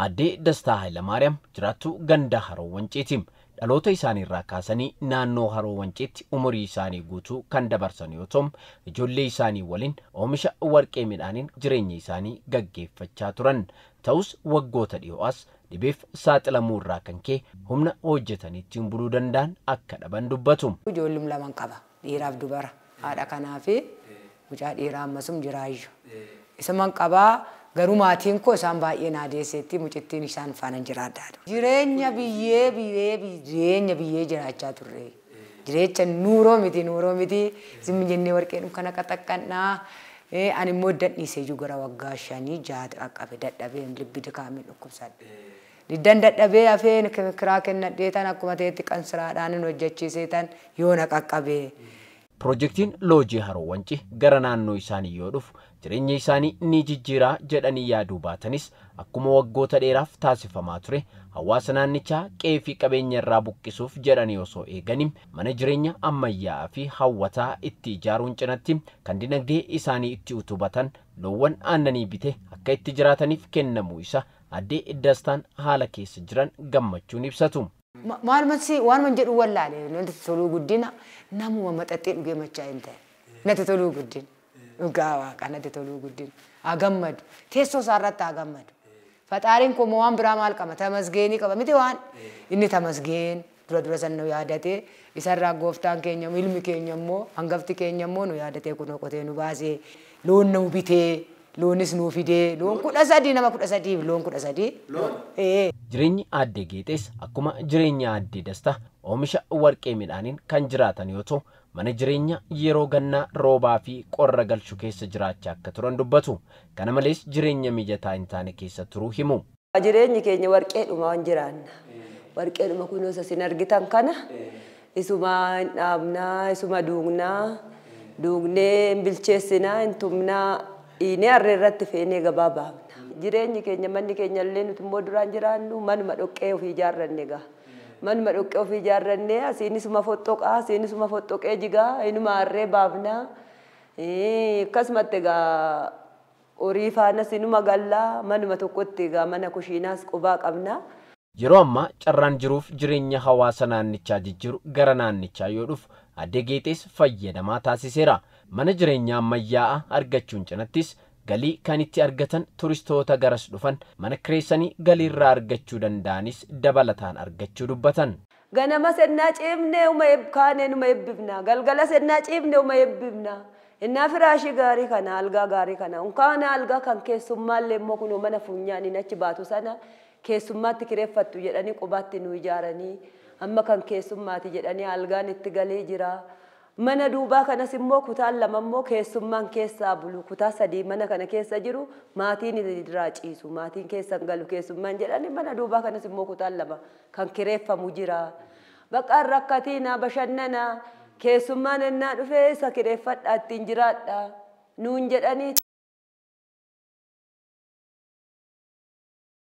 Aaddee Dastaa Hayilamaariyaam jiraattuu ganda Haroo Wanciiti. Dhaloota isaaniirraa kaasanii naannoo Haroo Wanciitti umurii isaanii guutuu kan dabarsan yoo ta'u, ijoollee isaanii waliin oomisha warqee midhaaniin jireenya isaanii gaggeeffachaa turan. Ta'us waggoota dhiyoo as dhibeef saaxilamuu irraa kan ka'e humna hojjetanii ittiin buluu danda'an akka dhaban dubbatu. Ijoollum laman qaba, dhiiraaf dubara. Haadha kanaa fi mucaa dhiiraa ammasum jiraayyu. Isuman qabaa. Garuu maatiin koo isaan baay'ee naa deesseetti mucittiin isaan faana jiraadhaa. Jireenya biyyee biyyee jireenya biyyee jiraachaa turre. Jireenya nuuroo miti zimmi jennee warqee kana qaxaqqannaa. Ani immoo dadhiisee jiru gara waggaa 5 6 qaqqabe dadhabee libbi dikaamee dhukkubsadhe. Diddan dadhabee hafee kiraa kennadhee tan akkuma ta'etti qansiraadhaan hojjechiisee tan yoona qaqqabe. Piroojeektiin Loojii Haroo Wancii gara naannoo isaanii yoo dhufu jireenya isaanii ni jijjiiraa jedhanii yaaduu baatanis akkuma waggoota dheeraaf taasifamaa ture hawaasa naannichaa qe'ee fi qabeenya irraa buqqisuuf jedhanii osoo eeganii mana jireenya ammayyaa'aa fi hawwataa itti ijaaruun cinatti kan dinagdee isaanii itti utubatan loowwan aannanii bite akka itti jiraataniif kennamuu isa Aaddee Dastaan haala keessa jiran gammachuun ibsatu. Maalumatti waanuma jedhu wallaale natti toluu guddina namuma maxaxee dhugee machaa hin ta'e natti toluu guddina dhugaa waaqa natti toluu guddina haa gammadu teessoo isaarratti haa gammadu faxaariin koo waan biraa maal qaba tamasgeenii qaba miti waan inni tamasgeen dura dura san nu yaadatee isarraa gooftaan keenya ilmi keenya immoo hangafti keenya immoo nu yaadatee kunoo qotee nu baasee loon nu bitee loonis nu fidee loon 13 nama 13 loon 13. Jireenyi Aaddee Geexees akkuma jireenya Aaddee Dastaa oomisha warqee midhaaniin kan jiraatan yoo ta'u mana jireenya yeroo gannaa roobaa fi qorra galchu keessa jiraachaa akka turan dubbatu. Kana malees jireenya mijataa hin taane keessa turuu himu. Jireenyi keenya warqeedhuma waan jiraanna. Warqeedhuma kunuunsa isin argitan kana isuma hin dhaabnaa, isuma duugnaa, duugnee hin bilcheessinaa, hin tumnaa, dhiinee harree irratti feenee gabaa baafna. Jireenyi keenya manni keenya illee nuti immoo duraan jiraannu manuma dhoqqee ofii ijaarranne gaa. Manuma dhoqqee ofii ijaarranne asiinisuma fottoqaa, asiinisuma fottoqee jigaa, inuma harree baafnaa. Akkasumatti egaa horii faanas inuma gallaa manuma tokkotti egaa mana kushiinaas qubaa qabna. Yeroo ammaa carraan jiruuf jireenya hawaasa naannichaa jijjiiru gara naannichaa yoo dhufu Aaddee Geexees fayyadamaa taasiseera. Mana jireenyaa ammayyaa'aa argachuun cinattis galii kan itti argatan turistoota garas dhufan mana kireessanii galii irraa argachuu danda'anis dabalataan argachuu dubbatan. Ganama sennaa ciifnee uma kaanee numa eebbifna. Galgala sennaa ciifnee uma eebbifna. Innaa firaashii gaarii kana algaa gaarii kana unkaana algaa kan keessummaallee immoo kunoo mana funyaaniin achi baatu sana keessummaatti kireeffattu jedhanii qubaatti nu ijaaranii amma kan keessummaati jedhanii algaan itti galee jira. Mana duubaa kanas immoo kutaan lama immoo keessummaan keessaa bulu kutaa 3 mana kana keessa jiru maatiin irraa ciisu maatiin keessan galu keessummaan jedhanii mana duubaa kanas immoo kutaan 2 kan kireeffamu jira. Bakka rakkatiina bashannana keessummaan ennaa dhufee isa kireeffadhaa ittiin jiraadha nuun jedhanii.